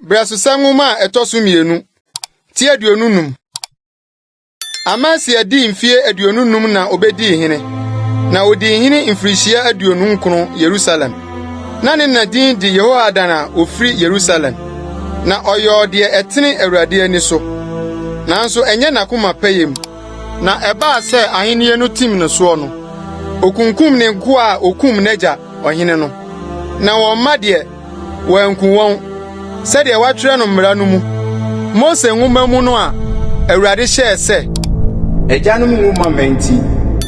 Brɛsosɛm Nwoma a ɛtɔ so mmienu, ti 25. Amasia dii mfeɛ 25 na obedii hene, na odii hene mfirihyia 29 Yerusalem. Na ne na din de Yehoadan a ofiri Yerusalem. Na ɔyɔɔ deɛ ɛtene Awurade ani so, nanso ɛnyɛ n'akoma pɛyɛ mu. Na ɛbaa sɛ ahenni no tim ne soɔ no, okunkum ne nkoa a okum n'agya ɔhene no. Na wɔn mma deɛ, Wɔanku wɔn, sɛdeɛ wɔatwerɛ no Mmara no mu, Mose nwoma mu no a Awurade hyɛɛ sɛ. Agyanom nwu mma mma nti,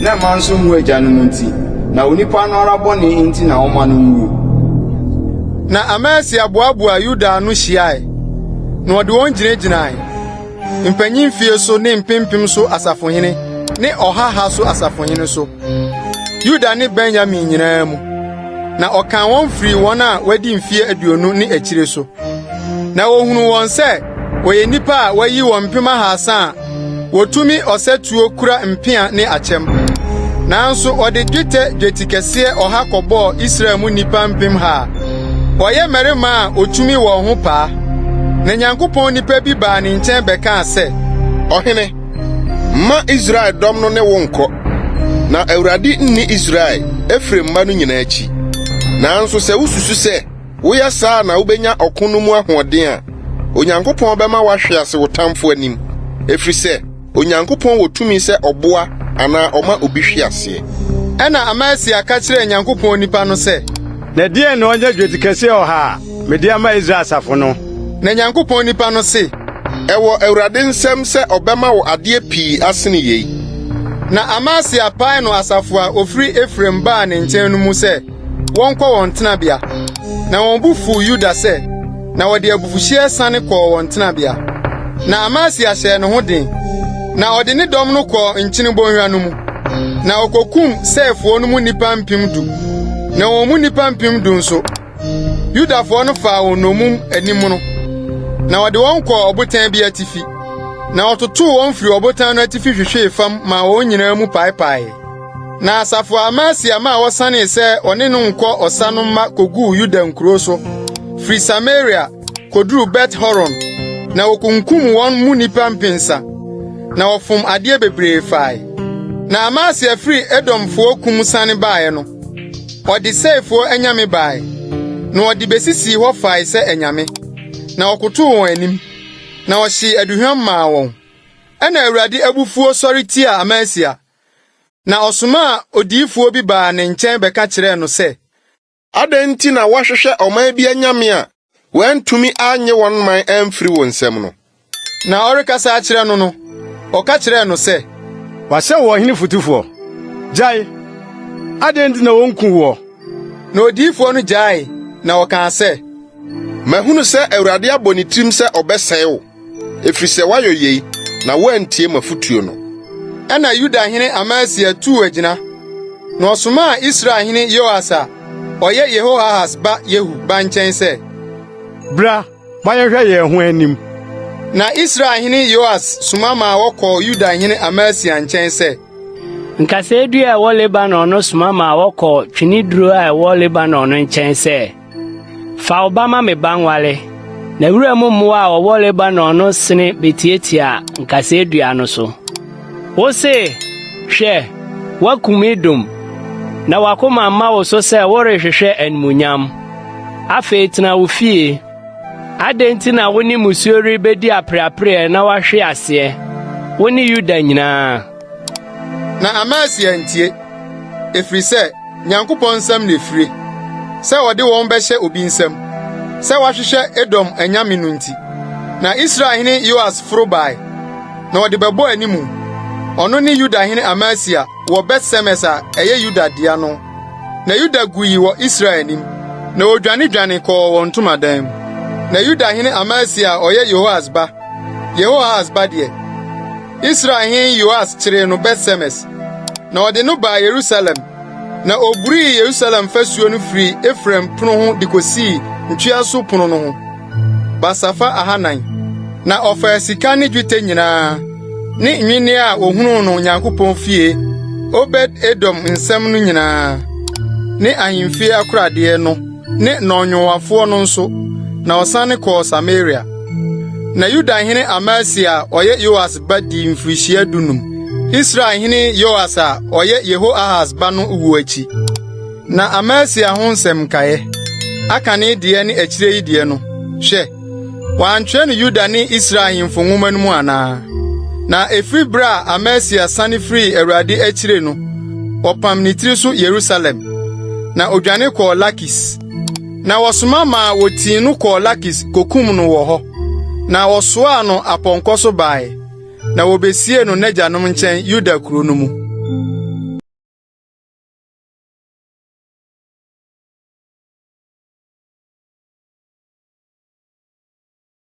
na mma nso nwu agyanom nti, na onipa no ara bɔne nti na wɔma no wuo. Na Amasia boaboaa Yuda ano hyiae, na ɔde wɔn gyinagyinae, mpanyin mfie so ne mpempem so asafohene ne ɔha ha so asafohene so, Yuda ne Benyamin nyinaa mu. Na ɔkan wɔn firii wɔn a wɔadi mfeɛ 20 ne akyire so. Na wohunuu wɔn sɛ wɔyɛ nnipa a wɔayi wɔn 300 a wɔtumi ɔsatuo kura mpea ne akyɛm. Nanso ɔde dwetɛ dwetikɛseɛ 100 kɔbɔɔ Israel mu nnipa 10,000 a wɔyɛ mmarima a wɔtumi wɔn ho paa. Na Nyankopɔn nipa bi baa ne nkyɛn bɛkaa sɛ, Ɔhene, mma Israel dɔm no ne wo nnkɔ, na Awurade nni Israel, Efraim mma no nyinaa akyi. Nanso sɛ wususu sɛ woyɛ saa na wubenya ɔko no mu ahoɔden a, Onyankopɔn bɛma woahwe ase wo tamfo anim, ɛfiri sɛ Onyankopɔn wɔ tumi sɛ ɔboa anaa ɔma obi hwe aseɛ. Ɛnna Amasia ka kyerɛɛ Nyankopɔn nipa no sɛ. Na ɛdeɛn na ɔnyɛ dwetikɛseɛ 100 a mede ama Israel asafo no? Na Nyankopɔn nipa no se. Ɛwɔ Awurade nsam sɛ ɔbɛma wo adeɛ pii asene yei. Na Amasia paee no asafo a wɔfiri Efraim baa ne nkyɛn no mu sɛ wɔnkɔ wɔn tenabea. Na wɔn bo fuw Yuda sɛ, na wɔde abufuhyeɛ sane kɔɔ wɔn tenabea. Na Amasia hyɛɛ ne ho den, na ɔde ne dɔm no kɔɔ Nkyene Bonhwa no mu, na okokum Seirfoɔ no mu nnipa 10,000, na wɔn mu nnipa 10,000 nso, Yudafoɔ no faa wɔn nnommum animono, na wɔde wɔn kɔɔ ɔbotan bi atifi, na wɔtotoo wɔn firii ɔbotan no atifi hwehwee fam maa wɔn nyinaa mu paepaee. Na asafo a Amasia maa wɔsanee sɛ ɔne no nkɔ ɔsa no mma koguu Yuda nkurow so, firi Samaria koduruu Bet-Horon, na wokunkum wɔn mu nnipa mpensa, na wɔfom adeɛ bebree fae. Na Amasia firi Edomfoɔ kum sane baeɛ no, ɔde Seirfoɔ anyame bae, na ɔde besisii hɔ fae sɛ anyame, na ɔkotow wɔn anim, na ɔhyee aduhuam maa wɔn. Ɛnna Awurade abufuo sɔre tiaa Amasia, na ɔsomaa odiyifoɔ bi baa ne nkyɛn bɛka kyerɛɛ no sɛ, Adɛn nti na woahwehwɛ ɔman bi anyame a wɔantumi annye wɔn man amfiri wo nsam no? Na ɔrekasa akyerɛ no no, ɔka kyerɛɛ no sɛ. Wɔahyɛ wo ɔhene fotufoɔ. Gyae! Adɛn nti na wonkum woɔ? Na odiyifoɔ no gyaee, na ɔkaa sɛ. Mahunu sɛ Awurade abɔ ne tirim sɛ ɔbɛsɛe wo, ɛfiri sɛ woayɔ yei, na woantie m'afotuo no. Ɛnna Yuda hene Amasia tuu agyina, na ɔsomaa Israel hene Yoas a ɔyɛ Yehoahas ba Yehu ba nkyɛn sɛ. Bra, ma yɛnhwɛ yɛn ho anim. Na Israel hene Yoas soma maa wɔkɔɔ Yuda hene Amasia nkyɛn sɛ. Nkasɛɛ dua a ɛwɔ Lebanon no soma maa wɔkɔɔ tweneduro a ɛwɔ Lebanon no nkyɛn sɛ, 'Fa wo ba ma me ba nware.' Na wuram mmoa a wɔwɔ Lebanon no sene betiatiaa nkasɛɛ dua no so. Wose, 'Hwɛ, woakum Edom, na w'akoma mma wo so sɛ worehwehwɛ animuonyam. Afei tena wo fie. Adɛn nti na wo ne mmusuo rebedi apereapereɛ na woahwe aseɛ, wo ne Yuda nyinaa? Na Amasia antie, ɛfiri sɛ Nyankopɔn nsam na efire, sɛ ɔde wɔn bɛhyɛ obi nsam, sɛ wɔahwehwɛ Edom anyame no nti. Na Israelhene Yoas foro bae, na ɔde bɛbɔɔ anim, ɔno ne Yudahene Amasia wɔ Bet-Semes a ɛyɛ Yuda dea no. Na Yuda gui wɔ Israel anim, na wodwanedwane kɔɔ wɔn ntomadan mu. Na Yuda hene Amasia a ɔyɛ Yehoas ba, Yehoahas ba deɛ, Israel hene Yoas kyeree no Bet-Semes, na ɔde no baa Yerusalem, na oburii Yerusalem fasuo no firii Efraim pono ho de kosii ntweaso pono no ho, basafa 400. Na ɔfaa sika ne dwetɛ nyinaa, ne nnwinne a wohunuu no Onyankopɔn fie Obed-Edom nsam no nyinaa, ne ahemfie akoradeɛ no ne nnɔnnwowafoɔ no nso. na ɔsane kɔɔ Samaria. Na Yuda hene Amasia a ɔyɛ Yoas ba dii mfirihyia 15, Israel hene Yoas a ɔyɛ Yehoahas ba no wu akyi. Na Amasia ho nsɛm nkae, akane deɛ ne akyiri yi deɛ no, hwɛ, wɔantwerɛ no Yuda ne Israel ahemfo nwoma no mu anaa? Na efiri bere a Amasia sane firii Awurade akyiri no, wɔpam ne tiri so Yerusalem, na odwane kɔɔ Lakis. Na wɔsoma maa wotii no kɔɔ Lakis kokum no wɔ hɔ. Na wɔsoaa no apɔnkɔ so bae, na wobesiee no n'agyanom nkyɛn Yuda kurow no mu.